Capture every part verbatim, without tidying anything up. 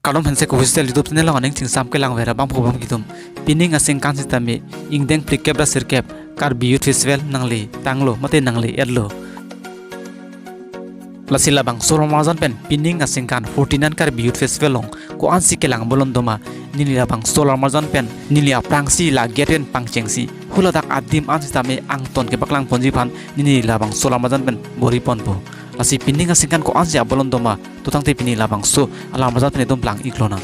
Kardom hensek official YouTube channel along aning chingsam kelang vera bang phubam kitum. Pining aningkan sitame ingdeng phlikep ra sirkep Karbi Youth Festival nangle tanglo mate nangle etlo. Lasi labangso alarmarjan pen pining aningkan fourteen an Karbi Youth Festival along ko-ansi kelang bolon doma, neli labangso alarmarjan pen neli aphrangsi la gate pen pangchengsi huladak adim an sitame angton kepaklang ponji aphan neli labangso alarmarjan pen bor-i ponpo. Lasi pining aningkan ko-ansi abolon doma, to tangte pini labangso alarmarjan pen itum lang iklonang.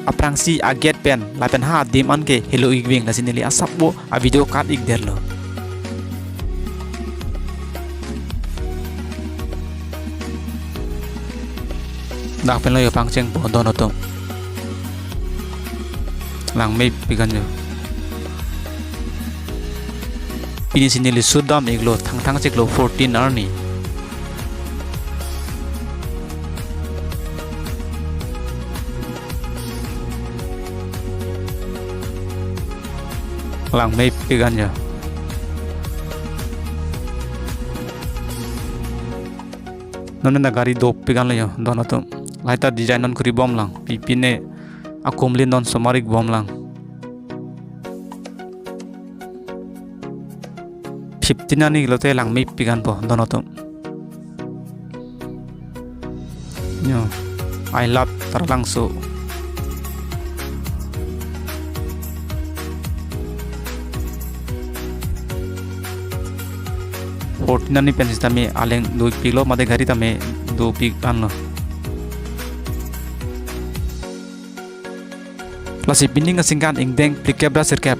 Aphrangsi a gate pen lapen ha adim an ke helo ik ving, lasi neli asap bo a video cut ik derlo. Dak penlo yo pangchengpo don atum. Langmepik an yo. Pinisi neli sudam iklo, thangthang chiklo fourteen arni. Langmepik an yo. Non na gari dopik anlo yo don atum. Lahai ta design non kuri bomlang. Pipine akumli non somar ik bomlang. Fifteen arni lote langmepik anpo don atum. Yo, I love Taralangso. Fourteen arni pen sitame aleng do-ikpiklo mate gari tame dopik anlo. Lasi pining aningkan ingdeng phlikep ra sirkep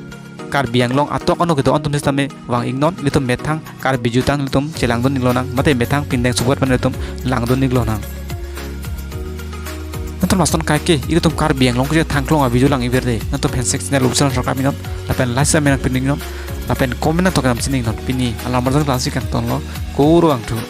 Karbi Anglong atok ano kedo-an atum sitame vang iknon, ilitum methang Karbi jutang ilitum chelangdun iklonang, mate methang pindeng subat pen ilitum langdun iklonang. Nangtum lason kaike ilitum Karbi Anglong kejut thangklong a video lang ik verde, nangtum hensek channel upsal sarkam iknon, lapen like sa menang pining non, lapen comment nangtum kenam sining non, pini alarmarjan klasi kangtonlo, kurvangthu.